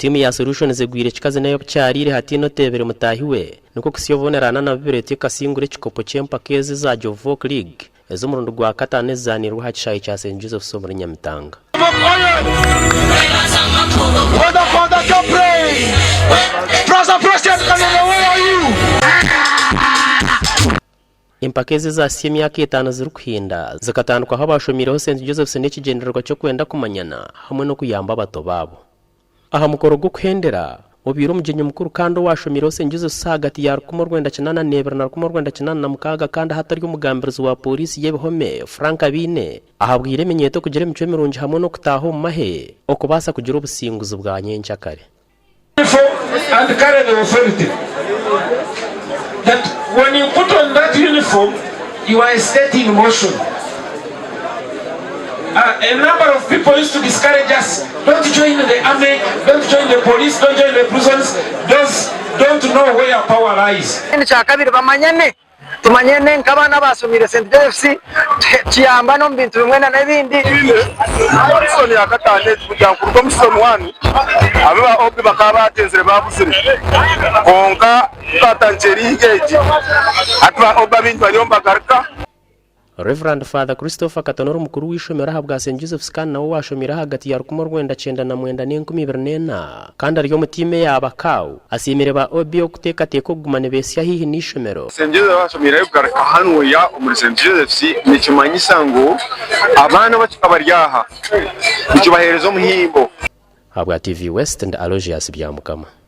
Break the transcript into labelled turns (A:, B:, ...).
A: Tiimu ya Solutions egwire ekikazi nayo bukyariire hataine oteebire mutaahi we, nikwo kutsya obubonerana na bubiri etyo ekasingura ekikopo ky'empaka ezi eza Jovoc League ez'omurundi gwa kataano ezizaaniirwe aha kishaayi kya St Joseph's omuri Nyamitanga. Empaka ezi ezaahitsya emyaka etaano zirikuhinda, zikatandikwaho abaashomiireho St Joseph's n'ekigyendererwa ky'okwenda kumanyana hamwe n'okuyamba abato baabo. Aha mukoro gw'okuhendera, obaire omugyenyi mukuru kandi owaashomiireho St Joseph's ahagati ya 1982 na 1986 kandi hati ari omugambirizi wa pooriisi y'ebihome, Frank Abaine, ahabwire eminyeeto kugira emicwe mirungi hamwe n'okutaaha omu mahe okubaasa kugira obusinguzi bwa nyenkyakare.
B: and carry the authority that when you put on that uniform you are a state in motion. Uh, a number of people used to discourage us don't join the army, don't join the police, don't join the prisons, those don't know where power lies.
C: Ekindi kyakabiri bamanyane Tumanyene nk'abaana abaasomiire St Joseph's, tuyambane omu bintu bimwe na n'ebindi.
D: Omuri sizoni ya kataano egi kugira ngu kuruga omu sizoni wani abu ba OB bakaba baatenzire baabuzire kwonka ku twatandikire liigi egi hati ba OB abaingi bariyo nibagaruka.
A: Rev. Father Christopher Katonora omukuru w'eishomero ahabwa St Joseph's kandi nawe owaashomeire ahagati ya 1999 n'enkumibiri n'ena kandi ari omu tiimu eya Bakau, asiimire ba OB okuteekateeka okuguma nibeesya haihi n'eishomero.
D: St Joseph's abashomiireyo kugaruka hanuya omuri St Joseph's nikimanyisa ngu abaana abari aha nikibaheereza omuhimbo.
A: Ahabwa TV West ndi Aloysius Byamukama.